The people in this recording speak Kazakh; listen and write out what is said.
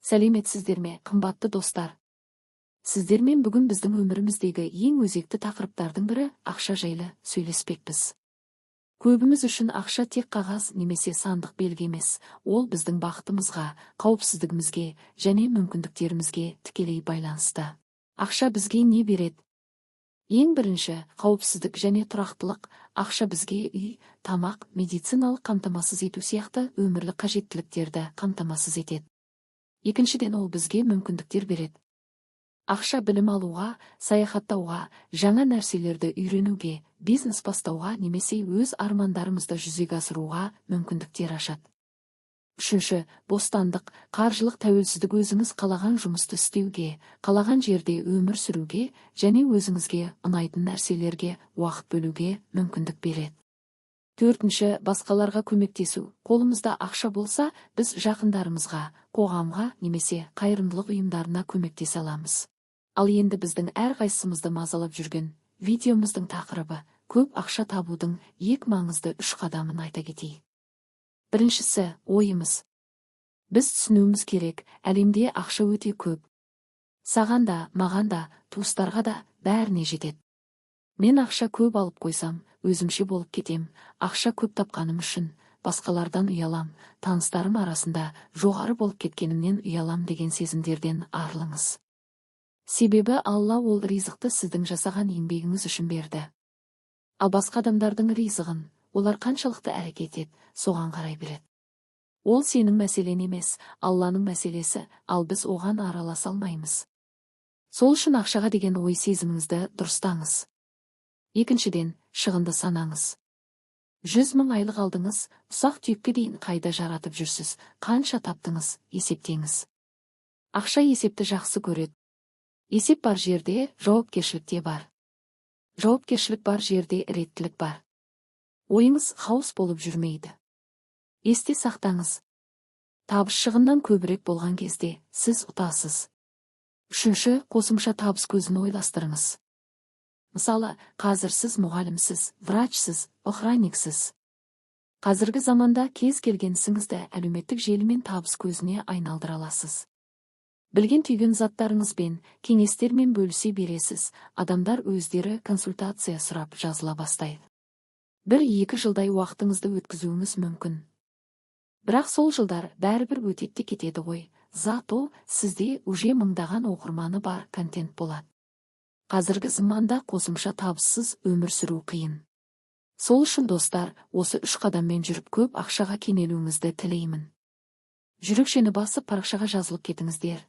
Сәлеметсіздер ме, қымбатты достар? Сіздермен бүгін біздің өміріміздегі ең өзекті тақырыптардың бірі ақша жайлы сөйлеспекпіз. Көбіміз үшін ақша тек қағаз немесе сандық белгі емес, ол біздің бақытымызға, қауіпсіздігімізге және мүмкіндіктерімізге тікелей байланысты. Ақша бізге не береді? Ең бірінші, қауіпсіздік және тұрақтылық. Ақша бізге үй, тамақ, медициналық қамтамасыз ету сияқты өмірлік қажеттіліктерді қамтамасыз етеді. Екіншіден, ол бізге мүмкіндіктер береді. Ақша білім алуға, саяхаттауға, жаңа нәрселерді үйренуге, бизнес бастауға немесе өз армандарымызды жүзеге асыруға мүмкіндіктер ашады. Үшінші, бостандық, қаржылық тәуелсіздік. Өзіңіз қалаған жұмысты істеуге, қалаған жерде өмір сүруге және өзіңізге ұнайтын нәрселерге уақыт бөлуге мүмкіндік береді. Төртінші, басқаларға көмектесу. Қолымызда ақша болса, біз жақындарымызға, қоғамға немесе қайырымдылық ұйымдарына көмектесе аламыз. Ал енді біздің әрқайсымызды мазалап жүрген видеомыздың тақырыбы – көп ақша табудың екі маңызды үш қадамын айта кетейік. Біріншісі – ойымыз. Біз түсінуіміз керек, әлемде ақша өте көп. Саған да, маған да, туыстарға да, бәріне жетеді. Мен ақша көп алып қойсам, өзімше болып кетем, ақша көп тапқаным үшін басқалардан ұялам, таныстарым арасында жоғары болып кеткенімнен ұялам деген сезімдерден арылыңыз. Себебі Алла ол ризықты сіздің жасаған еңбегіңіз үшін берді. Ал басқа адамдардың ризығын олар қаншалықты әрекет етеді, соған қарай береді. Ол сенің мәселен емес, Алланың мәселесі, ал біз оған араласа алмаймыз. Сол үшін ақшаға деген ой сезіміңізді дұрыстаңыз. Екіншіден, шығынды санаңыз. 100 000 айлық алдыңыз, ұсақ түйекке дейін қайда жаратып жүрсіз, қанша таптыңыз, есептеңіз. Ақша есепті жақсы көреді. Есеп бар жерде жауапкершілік те бар. Жауапкершілік бар жерде реттілік бар. Ойыңыз хаос болып жүрмейді. Есте сақтаңыз: табыс шығыннан көбірек болған кезде сіз ұтасыз. Үшінші, қосымша табыс көзін ойластырыңыз. Мысалы, қазір сіз мұғалімсіз, врачсыз, охранниксіз. Қазіргі заманда кез келген ісіңізді әлеуметтік желімен табыс көзіне айналдыра аласыз. Білген түйген заттарыңызбен, кеңестермен бөлісе бересіз, адамдар өздері консультация сұрап жазыла бастайды. 1-2 жылдай уақытыңызды өткізуіңіз мүмкін, бірақ сол жылдар бәрібір өтеді де кетеді ғой. Зато сізде уже мыңдаған оқырманы бар контент болады. Қазіргі заманда қосымша табыссыз өмір сүру қиын. Сол үшін, достар, осы үш қадаммен жүріп, көп ақшаға кенелуіңізді тілеймін. Жүрекшені басып, парақшаға жазылып кетіңіздер.